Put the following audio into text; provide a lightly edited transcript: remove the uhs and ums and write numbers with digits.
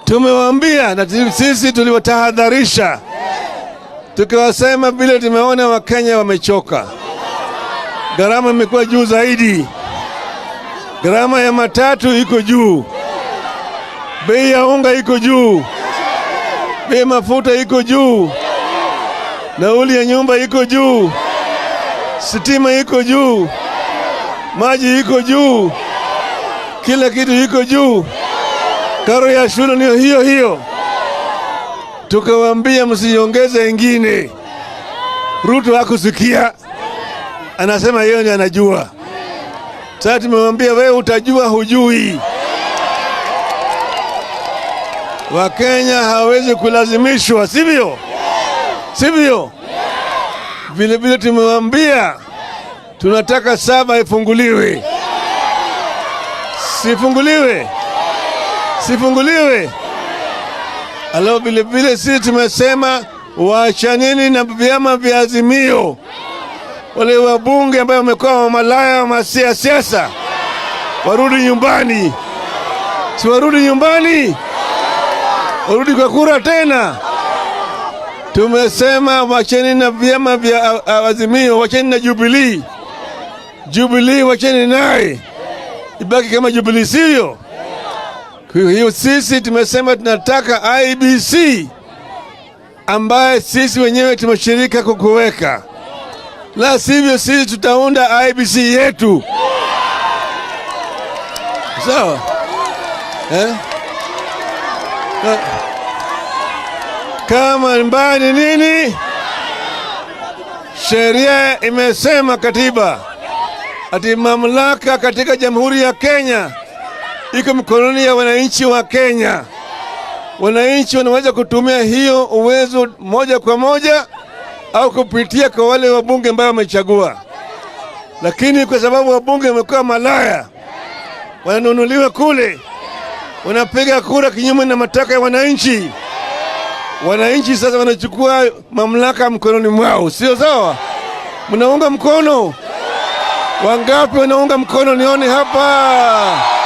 Tumewaambia na sisi tuliwatahadharisha, tukiwasema vile tumeona Wakenya wamechoka, gharama imekuwa juu zaidi, gharama ya matatu iko juu, bei ya unga iko juu, bei ya mafuta iko juu, nauli ya nyumba iko juu, sitima iko juu, maji iko juu, kila kitu iko juu, karo ya shule niyo hiyo hiyo. Tukawaambia msiongeze ingine. Ruto hakusikia, anasema yeye ndiye anajua. Sasa tumemwambia wewe utajua, hujui. Wakenya hawezi kulazimishwa, sivyo? Sivyo? Vile vile tumewambia tunataka saba ifunguliwe, sifunguliwe, sifunguliwe. Alafu vile vile sisi tumesema waachaneni na vyama vya Azimio, wale wabunge ambao wamekuwa wamalaya wa siasa warudi nyumbani, si warudi nyumbani, warudi kwa kura tena. Tumesema wacheni na vyama vya Azimio, wacheni na Jubilee. Jubilee wacheni naye ibaki kama Jubilee, sivyo? Kwa hiyo sisi tumesema tunataka IEBC ambaye sisi wenyewe tumeshirika kukuweka, la sivyo sisi tutaunda IEBC yetu, sawa eh? Kama mbaya ni nini? Sheria imesema, katiba, ati mamlaka katika Jamhuri ya Kenya iko mkononi ya wananchi wa Kenya. Wananchi wanaweza kutumia hiyo uwezo moja kwa moja au kupitia kwa wale wabunge ambao wamechagua, lakini kwa sababu wabunge wamekuwa malaya, wananunuliwa kule, wanapiga kura kinyume na matakwa ya wananchi. Wananchi sasa wanachukua mamlaka mkononi mwao, sio sawa? Mnaunga mkono? Wangapi wanaunga mkono? Nione hapa.